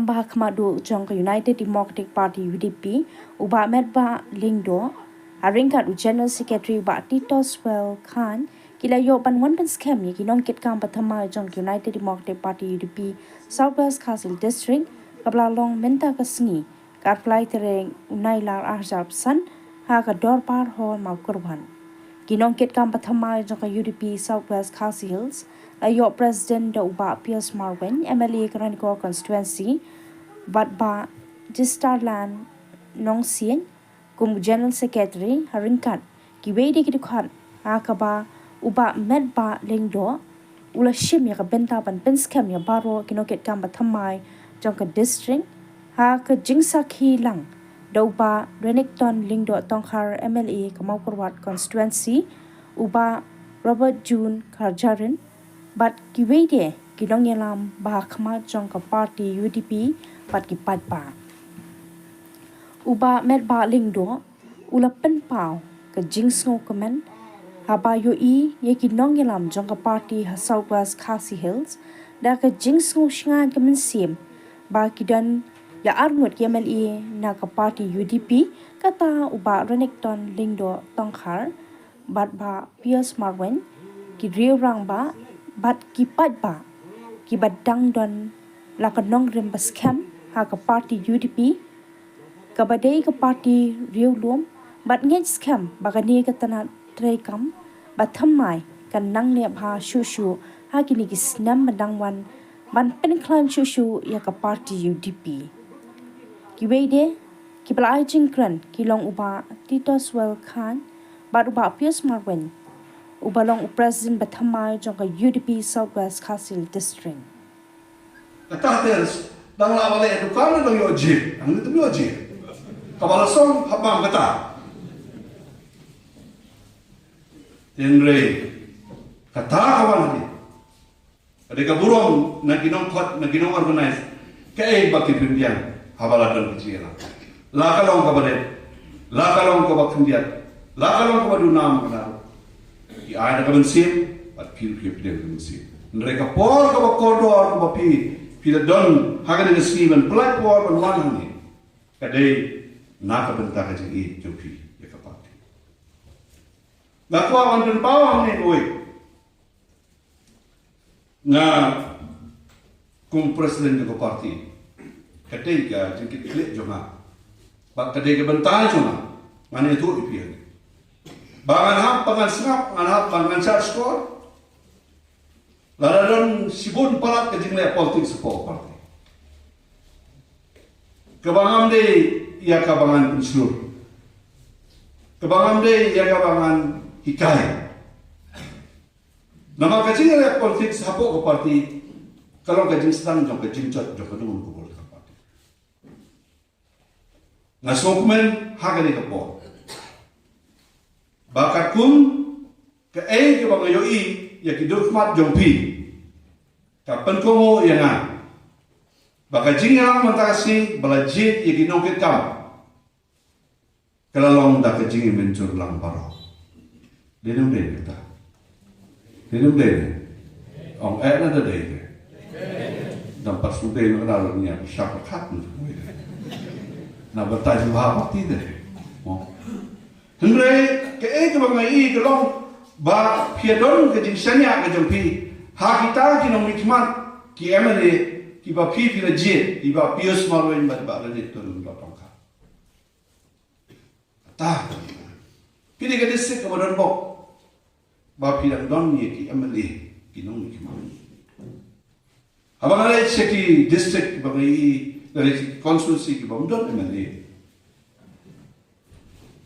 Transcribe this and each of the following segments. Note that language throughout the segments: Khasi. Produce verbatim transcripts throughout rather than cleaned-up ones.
Ba ha khmat duh jong ka United Democratic Party, U D P, u Bah Metbah Lyngdoh, ha ryngkat u General Secretary u Bah Titoswell Chyne, ki la ïoh ban wan pynskhem ïa ki nongkitkam ba thymmai jong ka United Democratic Party, U D P, South West Khasi Hills District, kaba la long mynta ka sngi, ka arphew lai tarik u Nailar arhajar arphew san, ha ka Dorbar Hall Mawkyrwat. Ki nongkitkam ba thymmai jong ka U D P South West Khasi Hills la ïoh President da u Bah Pius Marwein, M L A ka Ranikor Constituency, bad Bah Jisterland Nongsiej kum u General Secretary, ha ryngkat kiwei de ki dkhot, ha kaba u Bah Metbah Lyngdoh u la shim ïa ka bynta ban pynskhem ïa baroh ki nongkitkam ba thymmai jong ka district, ha ka jingsakhi lang da u Bah Renikton Lyngdoh Tongkhar, M L A ka Mawkyrwat Constituency, u Bah Robert June Kharjahrin, bad kiwei de ki nongïalam ba ha khmat jong ka party U D P bad ki paidbah. U Bah Metbah Lyngdoh u la pynpaw ka jingsngewkmen haba ïohi ïa ki nongïalam jong ka party ha South West Khasi Hills da ka jingsngewsynei ka mynsiem ba ki don ïa arngut ki M L A na ka party U D P, kata u Bah Renikton Lyngdoh Tongkhar bad Bah Pius Marwein, ki riew rangbah bad ki paidbah kiba dang don la ka nongrim ba skhem ha ka party U D P, kaba dei ka party riewlum, bad ngeit skhem ba kane ka tnat treikam ba thymmai kan nang leh bha shuh shuh ha kine ki snem ba dang wan, ban pynkhlaiñ shuh shuh ïa ka party U D P. Kiwei de kiba la ai jingkren ki long u Bah Titoswell Chyne bad u Bah Pius Marwein, uba long u President ba thymmai jong ka U D P South West Khasi Hills District. Kata te dang la ba leh dukan dang ïoh jied, dang ïoh jied. Kaba la song hapdeng kata. Hynrei kata ka wan hadien. Ka dei ka burom na ki nongkhot, na ki nong-organize. Kaei ba ki pynbiang haba la don ka jingïalang. La ka long kaba rit, la ka long kaba khyndiat, la ka long kaba duna, kaba duna. Ki ai da ka mynsiem, bad phi ruh phi pdiang da ka mynsiem. Hynrei ka por kaba kordor kaba phi, phi la don ha kane ka sngi ban pynlait por ban wan hangne, ka dei na ka bynta ka jingïeit jong phi ïa ka party. Nga kwah ban pynpaw hangne kawei. Nga kum president jong ka party, ka dei ka jingkitkhlieh jong nga, bad ka dei ka bynta jong nga. Ngan ïathuh ïa phi ba ngan hap ba ngan sngap, ngan hap ba ngan shah shkor. Lada don shibun palat ka jingleh politics hapoh ka party, kaba ngam dei ïa kaba ngan pynshlur, kaba ngam dei ïa kaba ngan hikai. Namar ka jingleh politics hapoh ka party ka long ka jingsdang jong ka jingjot jong kano kano ka bor ka party. Nga sngewkmen ha kane ka por ba katkum kaei kaba nga ïohi ïa ki dur khmat jong phi, ka pynkohnguh ïa nga ba ka jingïalang mynta ka sngi ba la jied ïa ki nongkitkam, ka la long da ka jingïamynjur lang baroh. Dei ne ym dei kata? Dei ne ym dei? Ong eh na da dei de. Dang pat shu dei na ka daw nia sha pyrkhat na ka mui de. Na batai shu ha party de. Mo. Hynrei kaei kaba nga ïohi ka long ba phi ïa don ka jingshaniah ka jong phi ha kita ki nongmihkhmat, ki M L A kiba phi phi la jied, i Bah Pius Marwein bad Bah Renikton Lyngdoh Tongkhar. Kata. Phi dei ka district kaba don bok ba phi dang don ïa ki M L A, ki nongmihkhmat. Haba nga leit sha ki district ba nga ïohi, nga leit sha ki constituency kiba ym don M L A,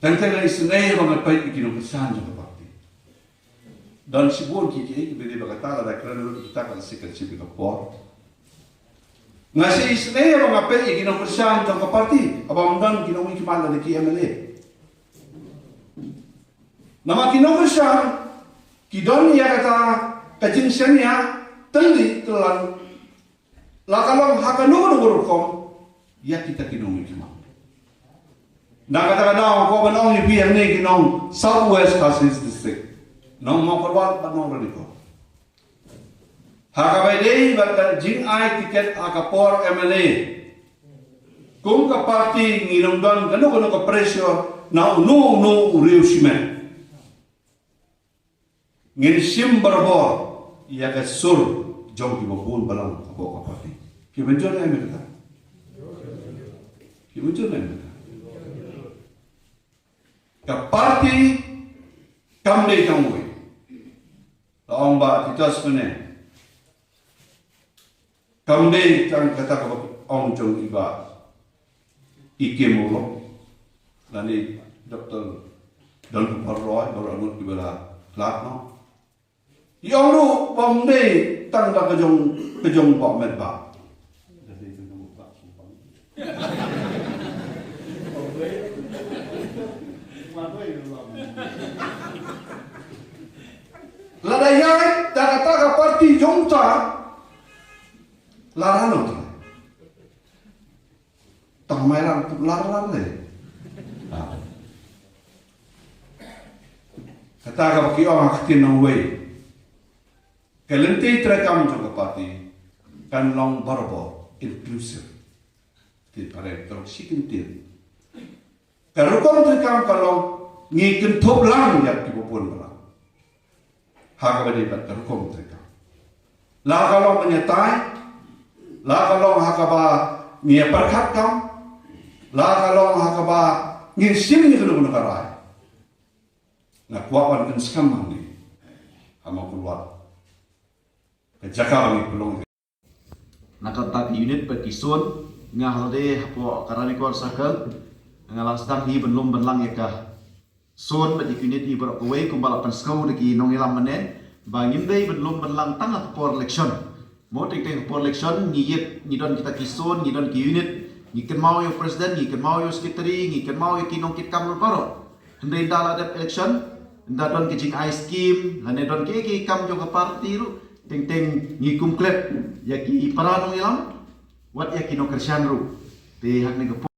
teng teng nga isynei haba nga peit ïa ki nongkyrshan jong ka party. Don shibun ki, ki, ki, ba dei ba kata lada kren ruh kita ka lashai ka shim ka por. Nga sa isynei ba nga peit ïa ki nongkyrshan jong ka party, haba ym don ki nongmihkhmat lane ki M L A. Namar ki nongkyrshan ki don ïa kata ka jingshaniah tylli tyllan, la ka long ha kano kano ka rukom ïa kita ki nongmihkhmat. Na kata ka daw ko ban ong ïa phi hangne ki nong South West Khasi Hills District, nong Mawkyrwat bad nong Ranikor, ha kaba ïadei bad ka jingai tiket ha ka por M L A, Kum ka party ngim don kano kano ka pressure na uno uno u riew shimet. Ngin shim barabor ïa ka sur jong kiba bun balang hapoh ka party. Phi mynjur ne em ïa kata? Phi mynjur ne em ïa kata? Ka party kam dei tang uwei. La ong Bah Titus mynne. Kam dei tang kata kaba ong jong i Bah Ikim Murlong lane Doctor Don Kupar Roy, baroh ngut kiba la khlad noh. I ong ruh ba ym dei tang da ka jong, ka jong Bah Metbah. Lada ïaid da kata ka party jong ta, la rano ta. Tang mai lang tu lar lar le. Ah. Kata kaba ki ong ha ka ktien nongwei. Ka lynti treikam jong ka party kan long barabor, inclusive. Ktien phareng, ka long shi kyntien. Ka rukom treikam ka long ngi kynthup lang ïa kiba bun balang. Ha kaba dei bad ka rukom treikam. La ka long ban ïatai, la ka long ha kaba ngi ïa pyrkhat kam, la ka long ha kaba ngin shim ïa kano kano ka rai. Nga kwah ban pynskhem hangne ha Mawkyrwat, ka jaka ba ngi pynlong. Na kata ka unit bad ki zone, nga ha lade hapoh ka Ranikor Circle, nga la sdang hi ban lum ban lang ïa ka zone bad ïa ki unit hi baroh kawei, kumba la pynsngew da ki nongïalam mynne ba ngim dei ban lum ban lang tang ha ka por election. Mo, teng teng ha ka por election ngi ïit, ngi don kita ki zone, ngi don ki unit, ngi kynmaw ïa u president, ngi kynmaw ïa u secretary, ngi kynmaw ïa ki nongkitkam ruh baroh. Hynrei ynda la dep election, ynda don ki jingai skim lane don ki, ki kam jong ka party ruh, teng teng ngi kum klet ïa ki para nongïalam, wat ïa ki nongkyrshan ruh. Te hangne ka